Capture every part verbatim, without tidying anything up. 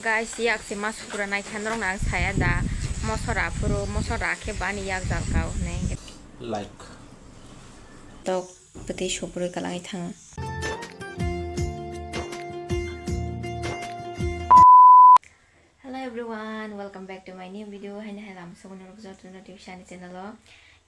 Guys, yak se ma sukra nai kha norok no ang saya da. Mosora phuru, mosora khe bani yak jal kao hinwi. Like. Tok bwtwi subrui kalangwi thango. Hello everyone, welcome back to my new video. Haino hai lama sobo norok joto no tibisa ani channel o.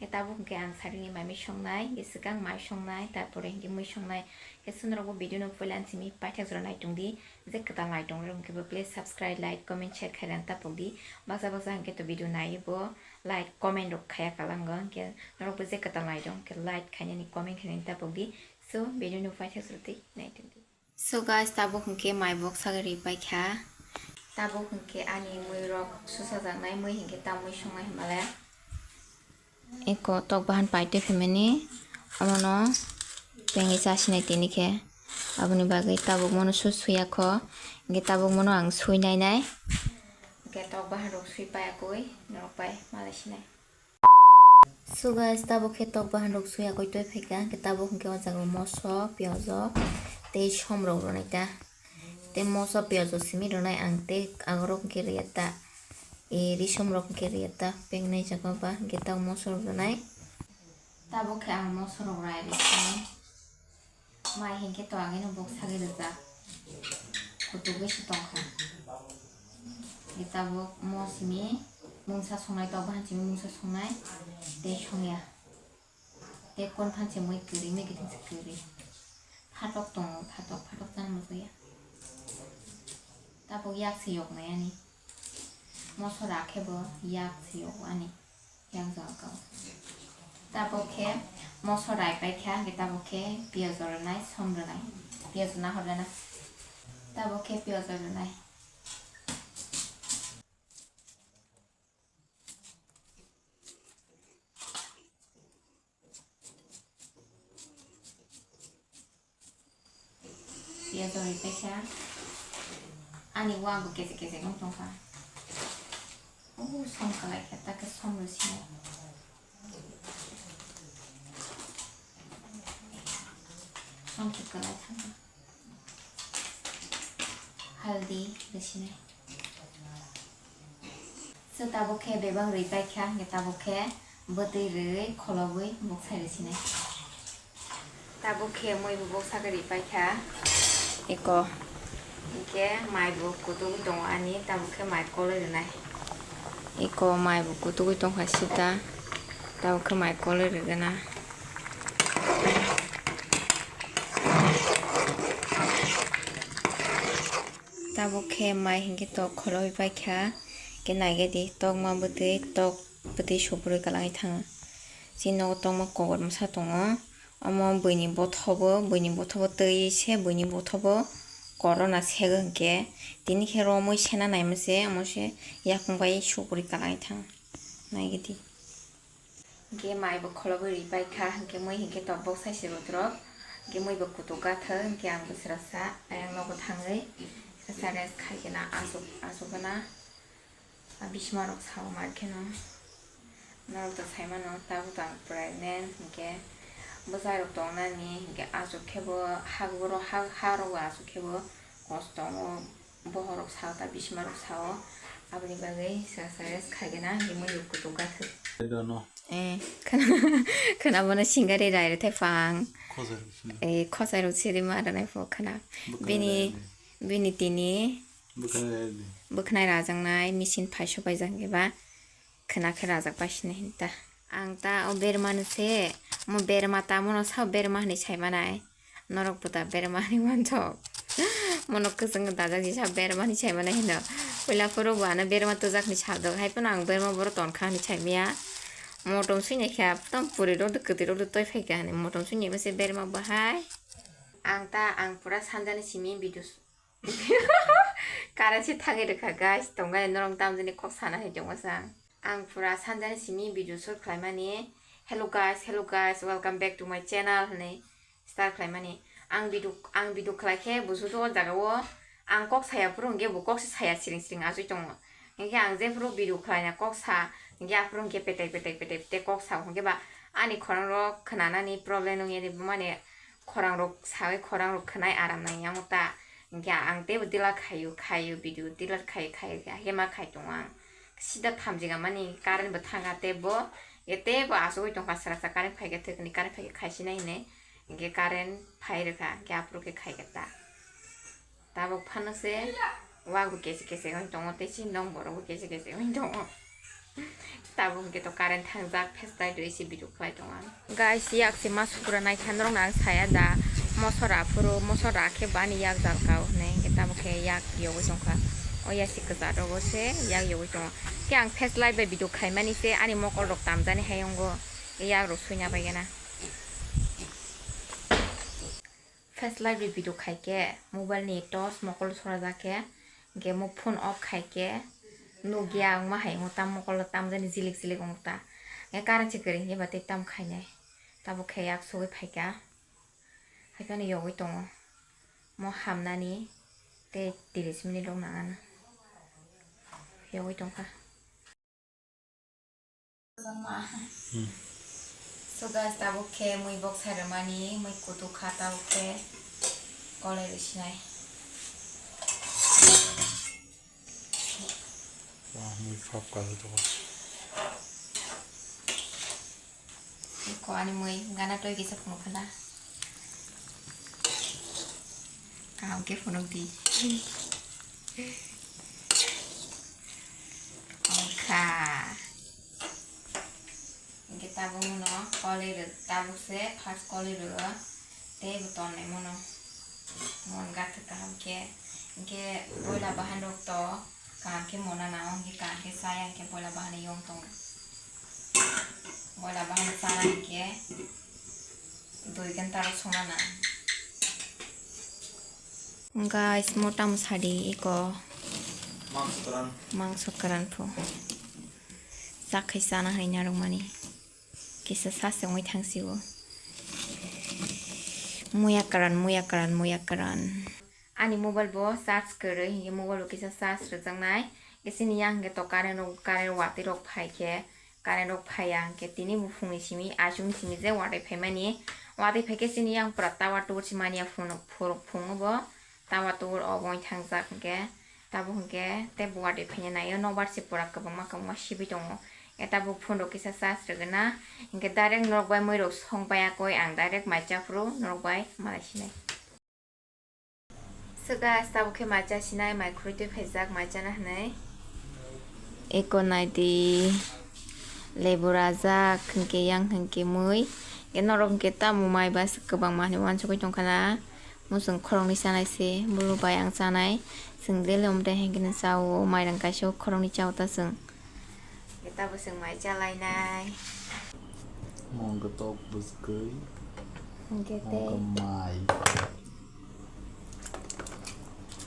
Khe tabuk hwnkhe ang sarini mai mui songnai, khe swkang mai songnai, tarpore hwnkhe mui songnai. Khe chwng norok bo video no puila ani simi paithak jora nai tongdi. Je kwtal nai tong rok hwnkhe bo please subscribe, like, comment, share khairang tapokdi. Baksa baksa hwnkhe to video nai bo like, comment rok khaya kalango, hwnkhe norok bo je kwtal nai tong hwnkhe like khainani, comment khainani tapokdi. So video no paithak jora twi nai tongdi. So guys, tabuk hwnkhe mai bok sagwi ri paikha. Tabuk hwnkhe ani mui rok susajaknai, mui hwnkhe tamwi songnai hinmale. Eko tok bahan paitwi phaimani, omono pengwi chasinai tini khe. Aboni bagwi tabuk mono su suya kho, hwnkhe tabuk mono ang sui nainai. Hwnkhe tok bahan rok sui paiya koi norok bai malai sinai. So guys, tabuk khe tok bahan rok sui yakoi toi phaikha, hwnkhe tabuk hwnkhe o jaga o moso, piyaj o tei som rok rwnai ta. Tei moso, piyaj o simi rwnai ang tei agorok hwnkhe rwya ta. E, risom rok hwnkhe rwya ta, pengnai jaga ba hwnkhe tabuk moso rok rwnai. Tabuk khe ang moso rok rai rwkha. Mai hinkhe to ageno bok sagwi rijak, kutuk bai se tongkha. Tabuk mo simi mungsa songnai, tok bahan simi mungsa songnai, tei songya. Tei kon phan se mui kwrwi, mui kiting se kwrwi. Phatok tongo, phatok, phatok chana muchungya. Tabuk yak se yoknai ani. Mosora khe bo yak se yok ani. Yang jagao. Tabuk khe mosora rai paikha, hwnkhe tabuk khe piyaj rwnai, som rwnai. Piyaj nahor rwna. Tabuk khe piyaj rwnai. Piyaj rwi paikha. Ani wak bo kechek kechek wng tongkha. O som kwlai khe, ta khe som rw sini. Som khe kwlai thangkha. Haldi rw sini. So tabuk khe bebak rwi paikha, hwnkhe tabuk khe bwtwi rwi kholobwi buksai rw sinai. Tabuk khe mui bo buksa khe rwi paikha. Eko. Hwnkhe mai bo kutugwi tongo ani, tabuk khe mai kolwi rwnai. Eko mai bo kutugwi tongkha sita, tabuk khe mai kolwi rwgwna. Tabuk khe mai hinkhe tok kholowi paikha, khe naigadi tokma bwtwi, tok bwtwi subrwi kwlangwi thango. Chini nogo tokma kobormsa tongo, omo buini bothobo, buini bothobo twi se buini bothobo corona sego hinkhe, tini khe romwi sena naimase, omo se yakung bai subrwi kwlangwi thango, naigadi. Hwnkhe mai bo kholobwi rwi paikha, hwnkhe mui hinkhe tok bok sai se botrok, hwnkhe mui bo kutuk gathok, hwnkhe ang bwswrasa ayang nogo thangwi bwswrasa rest khai khe na aswk, aswk gana a bisma rok sao mar kheno. Norok to sai mano, tabuk to ang pregnant, hwnkhe bwsai rok tongnani, hwnkhe aswk khe bo ha, ha rok bo aswk khe bo kosto tongo. Bohorok sao, ta bismarok sao, aboni bagwi sa sa rest khaigena hinwi mui bo kutuk gathwk. I don't know. Eh, khwna-, khwna bono singari rai rwthai phang. Khosai rok sini. Eh, khosai rok siri ma rwnai pho khwna. Bwkhwnai bini, rai di. Bini tini bwkhwnai rai di. Bwkhwnai rajaknai, machine phai sopaijak eba. Khwna khe rajak bai sini hinta. Ang ta o berma no se, mo berma ta mono sao berma hinwi sai manai. Norok bo ta berma hinwi manjak. Mono kwchwng dajak jisa berma hinwi sai manai hino. Puila phuru bo ano berma tujak hinwi sa do. Hai phano ang berma boro tonkha hinwi sai maya. Motom sui nai kha, tam puri rok do, kwtwi rok do toi phai kha hinwi. Motom sui nai mase berma bo hai. Ang ta, ang pura sanjani simi video s-, current se thangwi rwkha, guys. Tongmani norok tamjani kok sana hai tongma sa. Ang pura sanjani simi video shoot khlaimani. "Hello guys, hello guys, welcome back to my channel," hwnwi start khlaimani. Ang video, ang video khlai khe busu o jaga o ang kok saya phuru hwnkhe bo kok se saya siring siring achoi tongo. Hwnkhe ang jephuru video khlaina kok sa hwnkhe aphuru hwnkhe petek petek petek petek kok sa hwnkhe ba ani khorang rok khwnanani problem wngya de, mane khorang rok sawi khorang rok khwnai aram nangya mo ta. Hingke ang teibo delete khaio, khaio, video delete khaio, khaio, khaio, haikhe ma khai tongo ang. Sida thamjinga mani current bo thangkha teibo, hingke teibo achugwi tongkha srasa current phaikhe thwkni current phaikhe khaisinai hinwi, hingke current phai rwkha, hingke aphuru khe khaikhe ta. Tabuk phano se wak bo kesi kesi wng tongo, tei chini nok borok bo kesi kesi wng tongo. Tabuk hwnkhe to current thangjak, phestai rwi se video khlai tongo ang. Guys, yak se ma sukra nai kha, norok no ang saya da, mosora aphuru, mosora khe bani yak jal kao hinwi, hwnkhe tabuk khe yak yogwi tongkha. O ya se kwchar rogo se yak yogwi tongo. Khe ang phestai bai video khaimani se ani mokol rok tamjani hai wngo, yak rok suina bai gana. Flashlight bai video khai khe, mobile ni torch mokol sora jak khe, hingke mo phone off khai khe, nukya wngma hai wngo, tam mokol tamjani jilik jilik wngo ta. Hingke current se kwrwi hingke ba tei tam khainai. Tabuk khe yak sogwi phaikha. Haiphano yogwi tongo. Mo hamnani tei tiris minute rok nang anw. Yogwi tongkha. Hmm. So guys, tabuk khe mui bok sai rwmani, mui kutuk kha, tabuk khe kolai rw sinai. Wah, mui sap ka jora. Ko ani mui gana toi kisa phunuk kha na. Kaham khe phunuk di. Ongkha. Hingke tabuk no kolai rw, tabuk se first kolai rw, tei bo tongnai mono. Mon gathwk kaham khe, hingke boila bahan rok to kaham khe mona nang, hingke kaham khe chaya, hingke boila bahan yong tongo. Boila bahan chana hingke dui ghanta rok songna nang. Guys, mo tamo sadi iko. Mangso kwran. Mangso kwran pho. Chak khai chana hai narwkmani. Kisa sa se wngwi thangsi o. Muya kwran, muya kwran, muya kwran. Ani mobile bo charge kwrwi, hinkhe mobile bo kisa charge rwjaknai. Khe chini yang hinkhe to current rok, current watwi rok phai khe, current rok phaiya hinkhe tini buphungni simi, achukni simi je watwi phaimani. Watwi phaikhe chini yang pura tower tower se manya phungo bo. Tower tower obo wng thangjak hinkhe, tabuk hinkhe tei buwadi phaiya naio, nokbar se pura kwbangma kwbangma sibwi tongo. Hinkhe tabuk phone rok kisa charge rwgwna, hinkhe direct norok bai mui rok song pai yakwi ang direct mai cha phuru norok bai malai sinai. So guys, tabuk khe mai cha sinai, mai khurui twi phaijak, mai chana hinwi. Eko naidi, lebu rajak, hinkhe yang hinkhe mui. Hinkhe norok hinkhe tamo mai bas kwbangma hinwi uansugwi tongkhana. Muchung khoroknwi chanai se, bulu bai ang chanai. Chwng daily omte hinkhe chao, mairang kaisa o khoroknwi chao ta chwng. Hinkhe tabuk chwng mai chalainai. Mungkha tok bwswkwi. Hinkhe tei. Mungkha mai.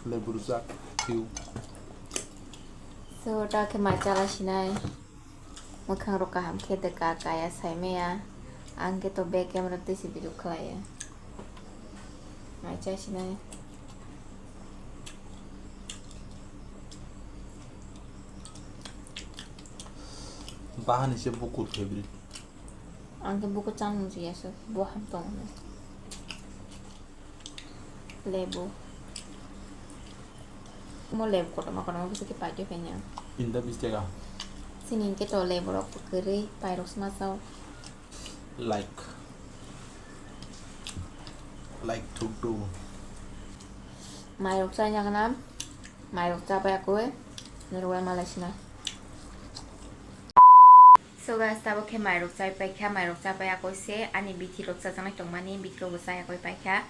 Lebu rwjak phiu. So, ta khe mai chala sinai. Mwkhang rok kaham khe de ka kaya sai maya. Ang khe to back camera twi se video khlaiya. Mai cha sinai. Bahani se bukur favorite. Ang khe bukur chang nungsi ya se, bo ham tong. Lebu. Mo lebu kotorma kotorma bwswk khe paitwi phaina. Inda bis taka. Chini hinkhe to lebu rok kwrwi pairok sma chao. Like. Like thuk do. Mairok chai nang na. Mairok chapai akoi. Norok bai malai sina. So guys, tabuk khe mairok chai paikha, mairok chapai akoi se ani bithi rok chajaknai tongmani, bithi rok bo chai akoi paikha.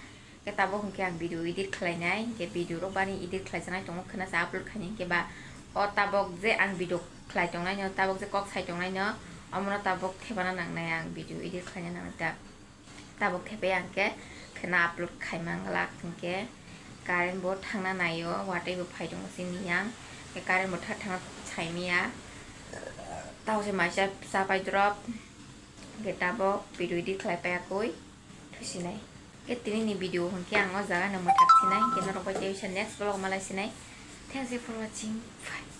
Khe tabuk hinkhe ang video edit khlainai, hinkhe video rok bani edit khlaijaknai tongo, khwna se upload khainai hinkhe ba o tabuk je ang video khlai tongnai no, tabuk je kok sai tongnai no, omono tabuk thebana nangnai ang video edit khlaina nangnai ta. Tabuk thepai ang khe khwna upload khai manglak hinkhe current bo thangna naio, watwi bo phai tongo chini yang, khe current bo tha thangna sai maya. Tamo se maisa chapai drop, hinkhe tabuk video edit khlai pai akoi thusinai. Khe tini ni video hinkhe ang o jaga no mwthak sinai, hinkhe norok bai tei bisa next vlog malai sinai. Thanks for watching. Bye.